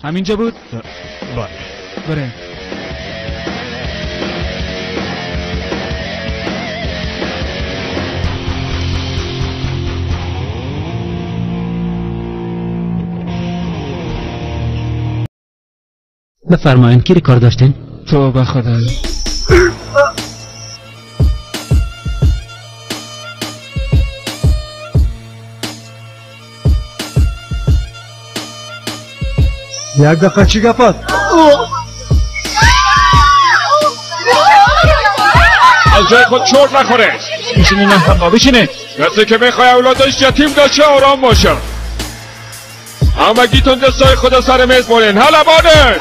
همینجا بود؟ بله. بریم. بفرمایین کی کار داشتین؟ توبه خدا. یک دقیقه چی گپات؟ از جای خود چرت نخوره. بشینه نه بشینه. کسی که میخوای اولادش یتیم داشته آرام باشه. همگیتون دستای خود سر میز برین. هلا بانه.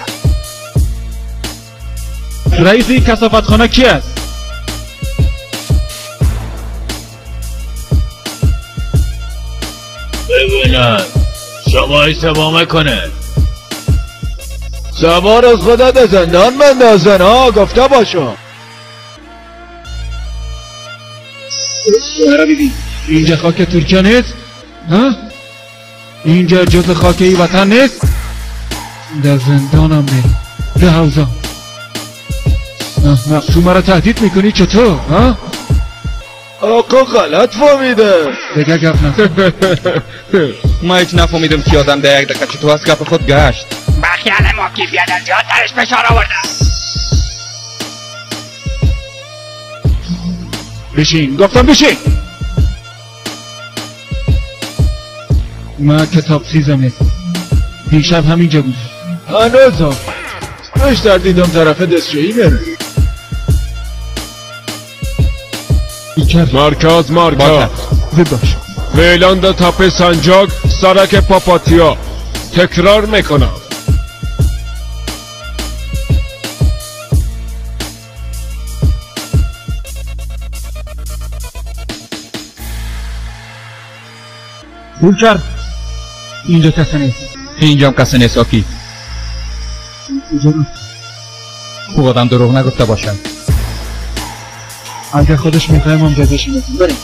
رئیس این کثافتخانه کی است؟ ببینم شما اشتباه میکنه. زمان از خودت به زندان مندازن ها، گفته باشم. اینجا خاک ترکیه نیست؟ ها؟ اینجا جز خاک ای وطن نیست؟ در زندانم نیست، در حوزم. نه تو مرا تهدید میکنی چطور؟ ها؟ آقا غلط فهمیده. دیگه گپ نزن. ما هیچ نفهمیدم که آدم در یک دقیقه چطور از گپ خود گشت. بخیال ما کی بیادر زیادترش فشار آورده. بشین، گفتم بشین. من کتاب سیزمه. دیشب همینجا بود. هنوزم بیشتر دیدم طرف دستشویی بره. مرکز مرکز باش. ویلاند تپه سنجاق سرک پاپاتیا. تکرار میکنم. دور کرد. اینجا کسی نیست. اینجا هم کسی نیست آکی. او آدم دروغ نگفته باشد. اگه خودش میخوایم هم جزش میدیم. بریم.